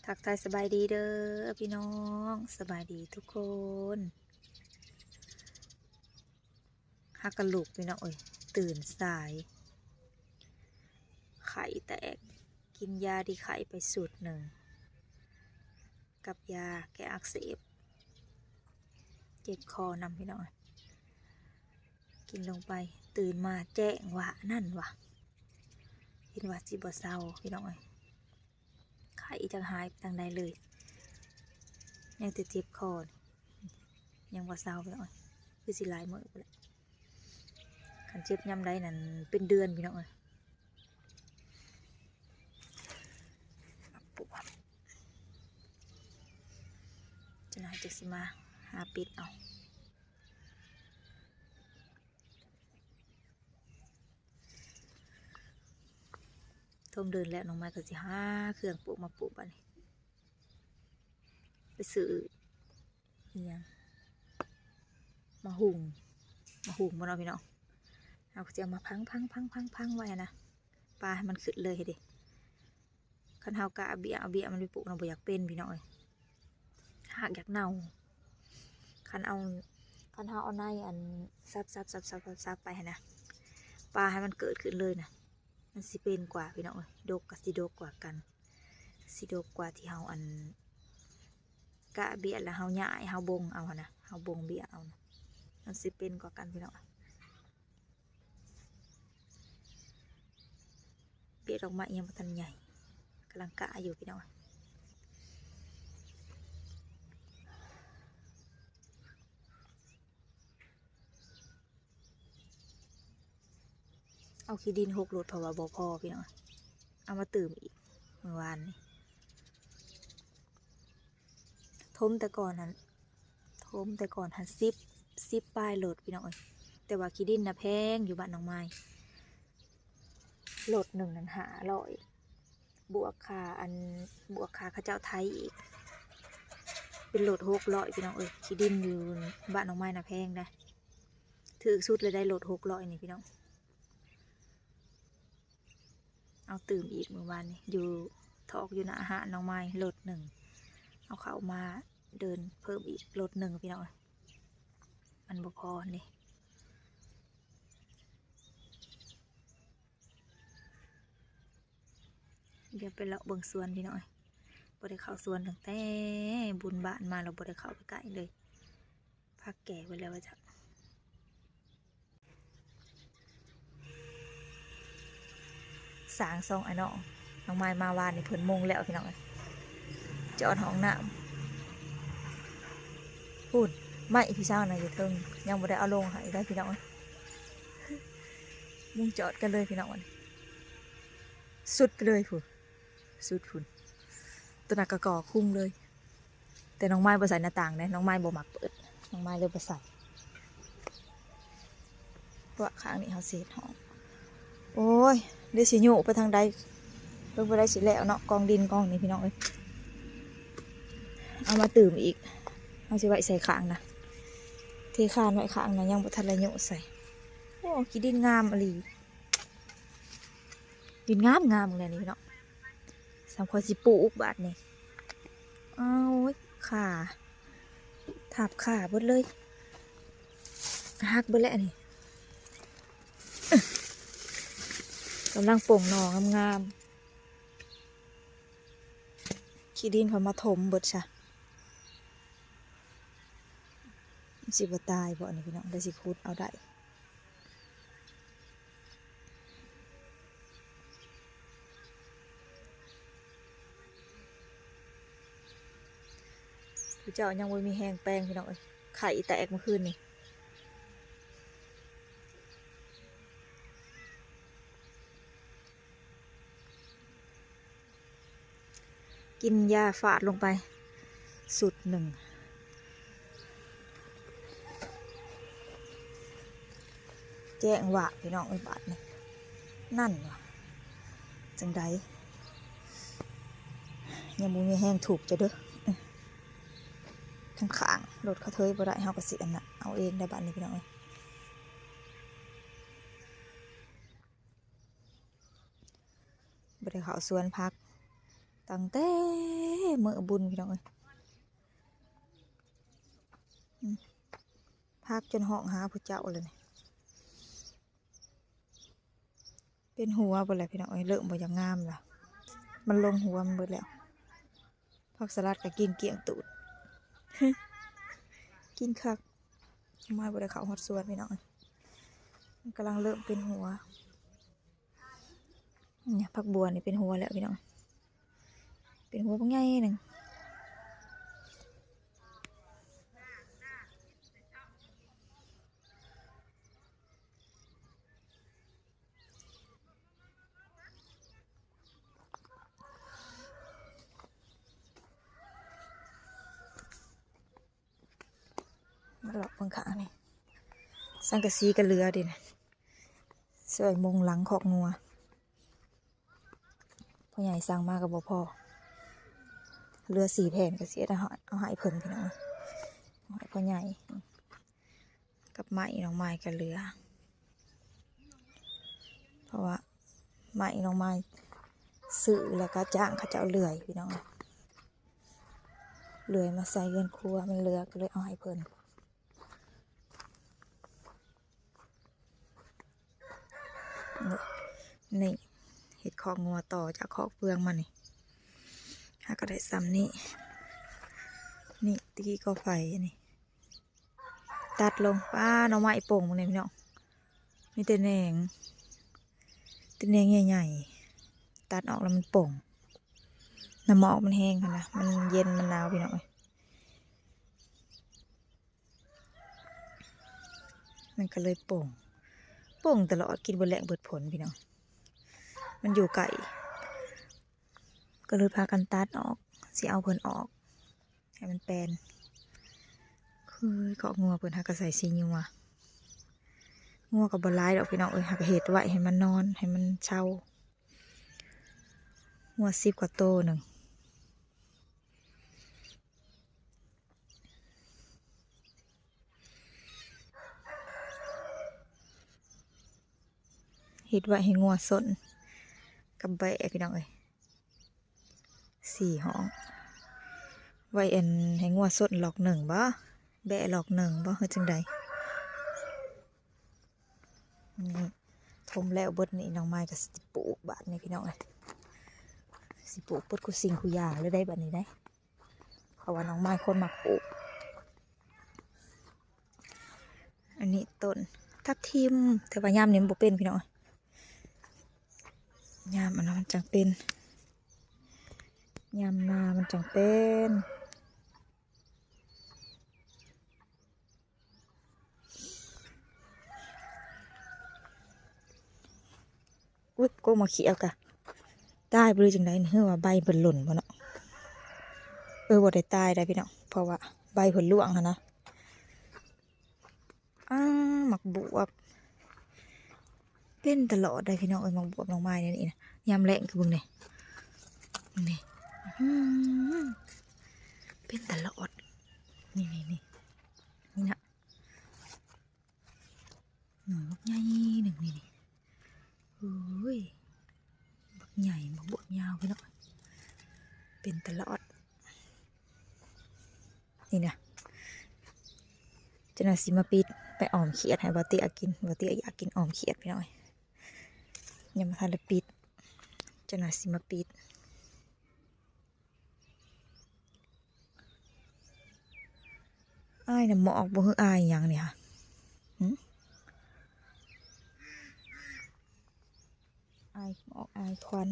ທັກທາຍສະບາຍດີເດີພີ່ນ້ອງ ສະບາຍດີທຸກຄົນ. ຫາກະລຸກພີ່ນ້ອງເອີຍ ຕື່ນສາຍ ໄຂ້ແຕກ ກິນຢາດີໄຂ້ໄປຊຸດໜຶ່ງ ກັບຢາແກ້ອັກເສບ ເຈັບຄໍນຳພີ່ນ້ອງເອີຍ. ກິນລົງໄປ ຕື່ນມາແຈ້ງວ່ານັ້ນວ່າ ເຫັນວ່າຊິບໍ່ເຊົາພີ່ນ້ອງເອີຍ. ໄຂ້ຈັກຫາຍໄປທາງໃດເລີຍ ຍັງແຕ່ເຈັບຄໍ ຍັງບໍ່ເຊົາພີ່ນ້ອງເອີຍ. ຄືຊິຫຼາຍມື້ພຸ້ນແຫຼະ ຄັນເຈັບຍາມໃດນັ້ນເປັນເດືອນພີ່ນ້ອງເອີຍ. ປວດ ຈະໜ້ອຍຈະຊິມາຫາປິດເອົາ. ທົ່ງເດີນແລ້ວ ນ້ອງໄມ້ກໍຊິຫາເຄື່ອງປູກມາປູກ ບາດນີ້ໄປຊື້ອີ່ຫຍັງ ໝາກຫຸ່ງ ໝາກຫຸ່ງບໍ່ເນາະພີ່ນ້ອງ. ເຮົາກໍຊິເອົາມາພັງໆໆໆໄວ້ຫັ້ນນະ ປາໃຫ້ມັນຂຶ້ນເລີຍເດ້. ຄັນເຮົາກະເບ້ຍ ເອົາເບ້ຍມັນໄປປູກນະ ບໍ່ຢາກເປັນພີ່ນ້ອງເອີຍ ຮາກຢາກເນົ່າ. ຄັນເອົາ ຄັນເຮົາເອົາໃນອັນສັບໆໆໆໄປຫັ້ນນະ ປາໃຫ້ມັນເກີດຂຶ້ນເລີຍນະ ມັນຊິເປັນກວ່າພີ່ນ້ອງເອີຍ. ດົກກໍຊິດົກກວ່າກັນ ຊິດົກກວ່າທີ່ເຮົາອັນກະເບ້ຍແລ້ວເຮົາຫຍ້າຍ ເຮົາບົງເອົາຫັ້ນນະ ເຮົາບົງເບ້ຍເອົານະ ມັນຊິເປັນກວ່າກັນພີ່ນ້ອງ. ເບ້ຍດອກໄມ້ຍັງບໍ່ທັນໃຫຍ່ ກຳລັງກະຢູ່ພີ່ນ້ອງ. ເອົາຂີ້ດິນຫົກລົດ ເພາະວ່າບໍ່ພໍພີ່ນ້ອງ ເອົາມາຕື່ມອີກມື້ວານນີ້. ຖົມແຕ່ກ່ອນຫັ້ນ ຖົມແຕ່ກ່ອນຫັ້ນສິບ ສິບປາຍລົດພີ່ນ້ອງເອີຍ. ແຕ່ວ່າຂີ້ດິນນະແພງຢູ່ບ້ານນ້ອງໄມ້ ລົດໜຶ່ງນັ້ນຫ້າຮ້ອຍ ບວກຄ່າອັນ ບວກຄ່າເຂົາເຈົ້າໄຖອີກ ເປັນລົດຫົກຮ້ອຍພີ່ນ້ອງເອີຍ. ຂີ້ດິນຢູ່ບ້ານນ້ອງໄມ້ນະແພງເດ້ ຖືກສຸດເລີຍໄດ໋ ລົດຫົກຮ້ອຍນີ້ພີ່ນ້ອງ. ເອົາຕື່ມອີກມື້ວານນີ້ ຢູ່ຖອກຢູ່ໜ້າຮ້ານນ້ອງໄມ້ລົດໜຶ່ງ ເອົາເຂົ້າມາເດີນເພີ່ມອີກລົດໜຶ່ງພີ່ນ້ອງເອີຍ ມັນບໍ່ພໍນີ້. ດຽວໄປເລາະເບິ່ງສວນພີ່ນ້ອງເອີຍ ບໍ່ໄດ້ເຂົ້າສວນຕັ້ງແຕ່ບຸນບ້ານມາ ແລ້ວບໍ່ໄດ້ເຂົ້າໄປໃກ້ເລີຍ. ຜັກແກ່ໄວ້ແລ້ວວ່າຈະ ສາງສອງອ້າຍນ້ອງ ນ້ອງໄມ້ມາວານນີ້ເພິ່ນມຸງແລ້ວພີ່ນ້ອງເອີຍ ຈອດຫ້ອງນ້ຳ. ພຸ້ນ ໄມ້ພີ່ສາວນະຢູ່ເທິງ ຍັງບໍ່ໄດ້ເອົາລົງໃຫ້ໄດ໋ພີ່ນ້ອງເອີຍ. ມຸງຈອດກັນເລີຍພີ່ນ້ອງ ອັນນີ້ ສຸດໄປເລີຍພຸ້ນ ສຸດພຸ້ນ ຕົວນັ້ນກໍກໍ່ຄຸງເລີຍ. ແຕ່ນ້ອງໄມ້ບໍ່ໃສ່ໜ້າຕ່າງເດ້ ນ້ອງໄມ້ບໍ່ມັກເປີດ ນ້ອງໄມ້ເລີຍບໍ່ໃສ່. ເພາະວ່າຂ້າງນີ້ເຮົາຊິເຮັດຫ້ອງ ໂອ້ຍ ເລີຍຊິໂຍກໄປທາງໃດ ເບິ່ງບໍ່ໄດ້ຊິແລ້ວເນາະ ກອງດິນກອງນີ້ພີ່ນ້ອງເອີຍ. ເອົາມາຕື່ມອີກ ເຮົາຊິໄວ້ໃສ່ຂ້າງນະ ເທຄານໄວ້ຂ້າງນະ ຍັງບໍ່ທັນໄດ້ໂຍກໃສ່. ໂອ້ ຂີ້ດິນງາມອີ່ຫຼີ ດິນງາມໆແຫຼະນີ້ພີ່ນ້ອງ ສ່ຳຂ້ອຍຊິປູກບາດນີ້. ໂອ້ຍ ຂາ ທັບຂາເບິດເລີຍ ຫັກເບິດແຫຼະນີ້. ກຳລັງປົ່ງໜໍ່ງາມໆ ຂີ້ດິນເຂົາມາຖົມເບິດຊະ. ມັນຊິບໍ່ຕາຍບໍ່ນີ້ພີ່ນ້ອງ ໄດ້ຊິຂຸດເອົາໄດ້. ຜູ້ເຈົ້າຍັງບໍ່ມີແຮງແປງພີ່ນ້ອງເອີຍ ໄຂ້ແຕກເມື່ອຄືນນີ້. ກິນຢາຟາດລົງໄປຊຸດໜຶ່ງ ແຈ້ງວ່າພີ່ນ້ອງເອີຍ ບາດນີ້ ນັ້ນວ່າ ຈັ່ງໃດ ຍັງບໍ່ມີແຮງທຸບເຈົ້າເດີ. ຂ້າງໆ ລົດເຂົາເທີຍບໍ່ໄດ້ ເຮົາກໍຊິອັນນະ ເອົາເອງໄດ້ບາດນີ້ພີ່ນ້ອງເອີຍ. ບໍ່ໄດ້ເຂົ້າສວນຜັກຕັ້ງແຕ່ ມື້ບຸນພີ່ນ້ອງເອີຍ ອືມ ພັກຈົນຮ້ອງຫາຜູ້ເຈົ້າແລ້ວນີ້. ເປັນຫົວເບິດແລ້ວພີ່ນ້ອງເອີຍ ເລີ່ມບໍ່ຢາກງາມລະ ມັນລົງຫົວມັນເບິດແລ້ວ. ຜັກສະຫຼັດກໍກິນກ້ຽງຕູດ ກິນຄັກ. ມາບໍ່ໄດ້ເຂົ້າຮອດສວນພີ່ນ້ອງເອີຍ ມັນກຳລັງເລີ່ມເປັນຫົວ. ນີ້ ຜັກບົວນີ້ເປັນຫົວແລ້ວພີ່ນ້ອງ ເປັນຫົວບັກໃຫຍ່ໜຶ່ງ. ມາເລາະເບິ່ງຂ້າງນີ້ ສັງກະສີກໍເຫຼືອເດ ຊ່ວຍມຸງຫຼັງຄອກງົວ. ພໍ່ໃຫຍ່ສັ່ງມາກໍບໍ່ພໍ ເຫຼືອສີ່ແຜ່ນກໍຊິເອົາ ເອົາໃຫ້ເພິ່ນພີ່ນ້ອງ ເອົາໃຫ້ພໍ່ໃຫຍ່. ກັບໄມ້ໜໍ່ໄມ້ກໍເຫຼືອ ເພາະວ່າໄມ້ໜໍ່ໄມ້ຊື້ແລ້ວກໍຈ້າງເຂົາເຈົ້າເລື່ອຍພີ່ນ້ອງ ເລື່ອຍມາໃສ່ເຮືອນຄົວ ມັນເຫຼືອກໍເລີຍເອົາໃຫ້ເພິ່ນ. ນີ້ ເຮັດຄອກງົວຕໍ່ຈາກຄອກເຟືອງມານີ້ ຫາກໍໄດ້ສ່ຳນີ້. ນີ້ ຕີກໍໄຟນີ້ ຕັດລົງ ປ້າ ໜໍ່ໄມ້ປົ່ງເບິ່ງແດ່ພີ່ນ້ອງ ມີແຕ່ແໜງ ແຕ່ແໜງໃຫຍ່ໆ ຕັດອອກແລ້ວມັນປົ່ງ ນ້ຳໝອກມັນແຮງຫັ້ນນະ ມັນເຢັນມັນໜາວພີ່ນ້ອງເອີຍ. ມັນກໍເລີຍປົ່ງ ປົ່ງຕະຫຼອດ ກິນເບິດແລ້ງເບິດຜົນພີ່ນ້ອງ ມັນຢູ່ໃກ້ ກໍເລີຍພາກັນຕັດອອກ ຊິເອົາເພິ່ນອອກໃຫ້ມັນແປນ. ຄືຄອກງົວເພິ່ນຫາກໍໃສ່ສີຍົວ ງົວກໍບໍ່ຫຼາຍດອກພີ່ນ້ອງເອີຍ ຫາກໍເຮັດໄວ້ໃຫ້ມັນນອນ ໃຫ້ມັນເຊົາ ງົວສິບກວ່າໂຕໜຶ່ງ. ເຮັດໄວ້ໃຫ້ງົວຊົນກັບແບ້ພີ່ນ້ອງເອີຍ ສີ່ຫ້ອງ ໄວ້ອັນໃຫ້ງົວຊົນລັອກໜຶ່ງບໍ ແບ້ລັອກໜຶ່ງບໍ ຄືຈັ່ງໃດ. ນີ້ ຖົມແລ້ວເບິດນີ້ ນ້ອງໄມ້ກໍຊິປູກບາດນີ້ພີ່ນ້ອງເອີຍ ຊິປູກເບິດຄູ່ສິ່ງຄູ່ຢ່າງເລີຍໄດ໋ບາດນີ້ໄດ໋ ເພາະວ່ານ້ອງໄມ້ຄົນມັກປູກ. ອັນນີ້ຕົ້ນທັບທິມ ແຕ່ວ່າຍາມນີ້ມັນບໍ່ເປັນພີ່ນ້ອງ ຍາມອັນນັ້ນມັນຈັ່ງເປັນ ຍາມໜ້າມັນຈັ່ງເປັນ. ອຸ້ຍ ກົກໝາກຂຽວກະຕາຍບໍ່ ຫຼືຈັ່ງໃດນີ້ ຫຼືວ່າໃບເພິ່ນຫຼົ່ນບໍ່ເນາະ. ເອີ ບໍ່ໄດ້ຕາຍໄດ໋ພີ່ນ້ອງ ເພາະວ່າໃບເພິ່ນລ່ວງຫັ້ນນະ. ອ້າ ໝາກບວບ ເປັນຕະຫຼອດໄດ໋ພີ່ນ້ອງເອີຍ ໝາກບວບ ໜໍ່ໄມ້ນີ້ນະ. ຍາມແລ້ງຄືເບິ່ງແດ່ ນີ້ ອືມ ເປັນຕະຫຼອດ ນີ້ໆໆ ນີ້ນະ. ໜໍ່ບັກໃຫຍ່ໜຶ່ງນີ້ ນີ້ ໂອ້ຍ ບັກໃຫຍ່ ບັກບວບຍາວພີ່ນ້ອງ ເປັນຕະຫຼອດ ນີ້ນະ. ຈັ່ງໜ້ອຍຊິມາປິດ ໄປອ້ອມຂຽດໃຫ້ບ່າວເຕ້ຍກິນ ບ່າວເຕ້ຍຢາກກິນອ້ອມຂຽດພີ່ນ້ອງ ຍັງບໍ່ທັນໄດ້ປິດ ຈັ່ງໜ້ອຍຊິມາປິດ. ອາຍນ້ຳໝອກບໍ່ ຄືອາຍຫຍັງນີ້ຫະ? ຫຶ? ອາຍໝອກອາຍຄວັນ.